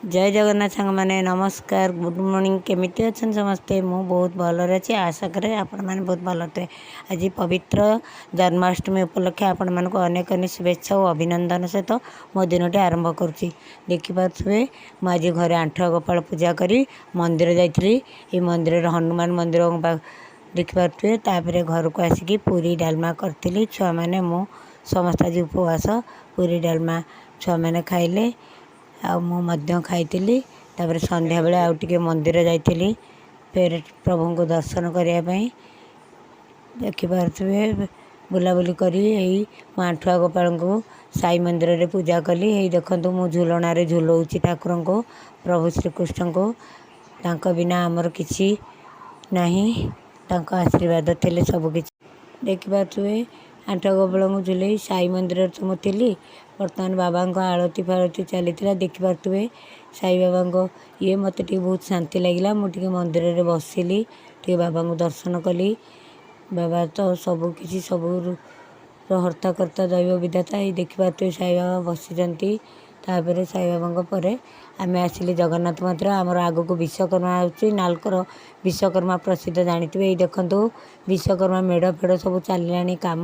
ଜୟ ଜଗନ୍ନାଥ ସାଙ୍ଗମାନେ, ନମସ୍କାର, good morning. କେମିତି ଅଛନ୍ତି ସମସ୍ତେ? ମୁଁ ବହୁତ ଭଲରେ ଅଛି। ଆଶା କରେ ଆପଣମାନେ ବହୁତ ଭଲରେ ଥିବେ। ଆଜି ପବିତ୍ର ଜନ୍ମାଷ୍ଟମୀ ଉପଲକ୍ଷେ ଆପଣମାନଙ୍କୁ ଅନେକ ଅନେକ ଶୁଭେଚ୍ଛା ଓ ଅଭିନନ୍ଦନ ସହିତ ମୋ ଦିନଟି ଆରମ୍ଭ କରୁଛି। ଦେଖିପାରୁଥିବେ, ମୁଁ ଆଜି ଘରେ ଆଣ୍ଠୁଆ ଗୋପାଳ ପୂଜା କରି ମନ୍ଦିର ଯାଇଥିଲି। ଏଇ ମନ୍ଦିରରେ ହନୁମାନ ମନ୍ଦିର ଦେଖିପାରୁଥିବେ। ତାପରେ ଘରକୁ ଆସିକି ପୁରୀ ଡାଲମା କରିଥିଲି। ଛୁଆମାନେ, ମୁଁ ସମସ୍ତେ ଆଜି ଉପବାସ। ପୁରୀ ଡାଲମା ଛୁଆମାନେ ଖାଇଲେ ଆଉ ମୁଁ ମଧ୍ୟ ଖାଇଥିଲି। ତାପରେ ସନ୍ଧ୍ୟାବେଳେ ଆଉ ଟିକେ ମନ୍ଦିର ଯାଇଥିଲି ଫେର ପ୍ରଭୁଙ୍କୁ ଦର୍ଶନ କରିବା ପାଇଁ। ଦେଖିପାରୁଥିବେ, ବୁଲାବୁଲି କରି ଏଇ ମୁଁ ଆଣ୍ଠୁଆ ଗୋପାଳଙ୍କୁ ସାଇ ମନ୍ଦିରରେ ପୂଜା କଲି। ଏଇ ଦେଖନ୍ତୁ, ମୁଁ ଝୁଲଣାରେ ଝୁଲଉଛି ଠାକୁରଙ୍କୁ, ପ୍ରଭୁ ଶ୍ରୀକୃଷ୍ଣଙ୍କୁ। ତାଙ୍କ ବିନା ଆମର କିଛି ନାହିଁ। ତାଙ୍କ ଆଶୀର୍ବାଦ ଥିଲେ ସବୁ କିଛି। ଦେଖିପାରୁଥିବେ, ଆଣ୍ଠୁଆ ଗୋପାଳଙ୍କୁ ଝୁଲେଇ ସାଇ ମନ୍ଦିରରେ ତ ମୁଁ ଥିଲି। ବର୍ତ୍ତମାନ ବାବାଙ୍କ ଆଳତି ଫାଳତି ଚାଲିଥିଲା। ଦେଖିପାରୁଥିବେ ସାଇ ବାବାଙ୍କ ଇଏ, ମୋତେ ଟିକେ ବହୁତ ଶାନ୍ତି ଲାଗିଲା। ମୁଁ ଟିକେ ମନ୍ଦିରରେ ବସିଲି, ଟିକେ ବାବାଙ୍କୁ ଦର୍ଶନ କଲି। ବାବା ତ ସବୁ କିଛି, ସବୁ ହର୍ତ୍ତା କର୍ତ୍ତା, ଦୈବ ବିଧାତା। ଏଇ ଦେଖିପାରୁଥିବେ, ସାଇବାବା ବସିଛନ୍ତି। ତାପରେ ସାଇବାବାଙ୍କ ପରେ ଆମେ ଆସିଲି ଜଗନ୍ନାଥ ମନ୍ଦିର। ଆମର ଆଗକୁ ବିଶ୍ୱକର୍ମା ଆସୁଛି। ନାଲକୋର ବିଶ୍ୱକର୍ମା ପ୍ରସିଦ୍ଧ, ଜାଣିଥିବେ। ଏଇ ଦେଖନ୍ତୁ, ବିଶ୍ୱକର୍ମା ମେଢ଼ ଫେଢ଼ ସବୁ ଚାଲିଲାଣି କାମ।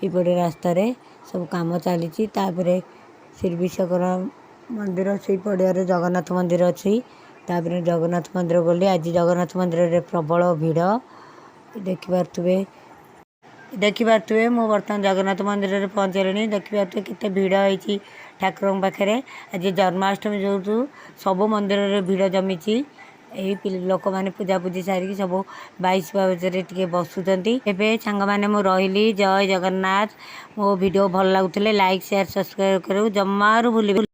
ଏପଟେ ରାସ୍ତାରେ ସବୁ କାମ ଚାଲିଛି। ତାପରେ ଶ୍ରୀ ବିଶ୍ୱକର୍ମା ମନ୍ଦିର, ସେଇ ପଡ଼ିଆରେ ଜଗନ୍ନାଥ ମନ୍ଦିର ଅଛି। ତାପରେ ଜଗନ୍ନାଥ ମନ୍ଦିର ଗଲି। ଆଜି ଜଗନ୍ନାଥ ମନ୍ଦିରରେ ପ୍ରବଳ ଭିଡ଼। ଦେଖିପାରୁଥିବେ, ଦେଖିପାରୁଥିବେ, ମୁଁ ବର୍ତ୍ତମାନ ଜଗନ୍ନାଥ ମନ୍ଦିରରେ ପହଞ୍ଚିଲିଣି। ଦେଖିପାରୁଥିବେ କେତେ ଭିଡ଼ ହେଇଛି ଠାକୁରଙ୍କ ପାଖରେ। ଆଜି ଜନ୍ମାଷ୍ଟମୀ ଯେହେତୁ ସବୁ ମନ୍ଦିରରେ ଭିଡ଼ ଜମିଛି। ଏଇ ଲୋକମାନେ ପୂଜାପୂଜି ସାରିକି ସବୁ ବାଇଶ ପାହାଚରେ ଟିକେ ବସୁଛନ୍ତି। ଏବେ ସାଙ୍ଗମାନେ, ମୁଁ ରହିଲି। ଜୟ ଜଗନ୍ନାଥ। ମୋ ଭିଡ଼ିଓ ଭଲ ଲାଗୁଥିଲେ ଲାଇକ୍, ସେୟାର, ସବସ୍କ୍ରାଇବ୍ କରିବାକୁ ଜମାରୁ ଭୁଲିବେ